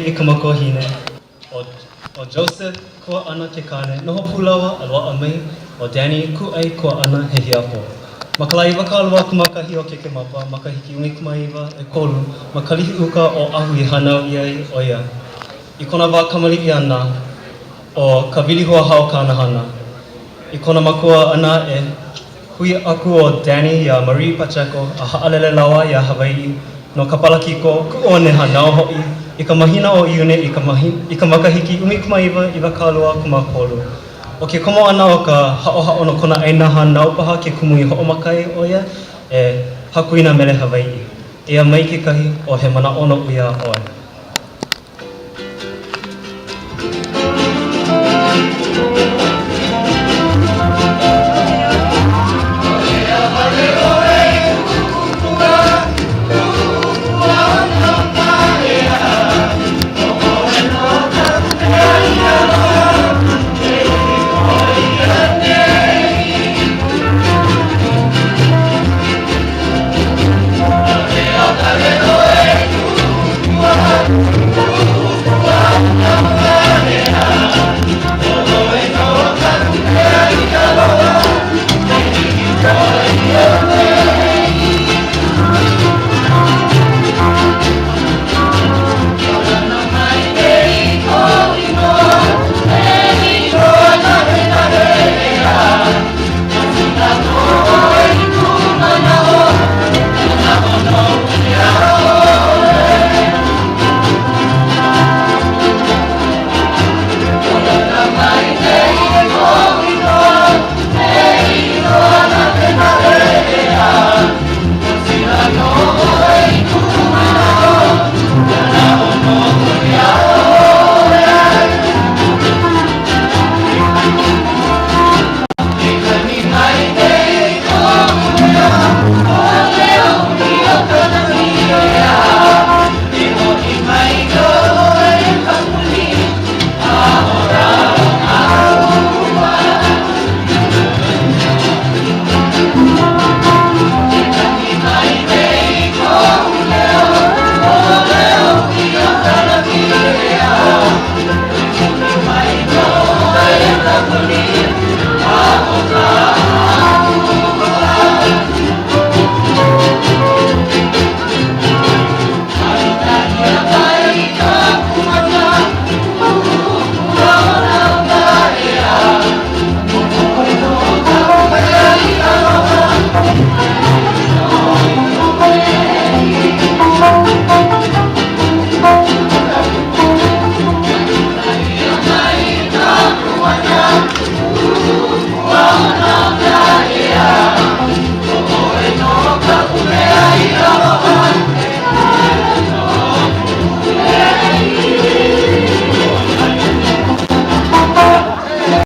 i ka makuahine, ʻo ʻo Joseph Kuaʻana ke kāne, noho pū lāua a loaʻa mai ʻo Danny Kūʻai Kuaʻana he hiapo. Ma ka lā 21 o Kēkēmapa, makahiki 1903, ma Kalihi Uka Oʻahu i hānau ʻia ai ʻo ia. I kona wā kamaliʻi ʻana, ʻo ka wili hua hao kāna hana. I kona makua ʻana aʻe, hui aku ʻo Danny iā Marie Pacheco a haʻalele lāua iā Hawaiʻi no Kapalakiko, kuʻu one hānau hoʻi, i ka mahina ʻo Iune i ka i ka makahiki 1923. ʻO ke komo ʻana o ka haʻohaʻo no kona ʻāina hānau paha ke kumu i hoʻomaka ai ʻo ia e haku i nā mele Hawaiʻi. Eia mai kekahi, ʻo He Manaʻo Noʻu Iā ʻOe.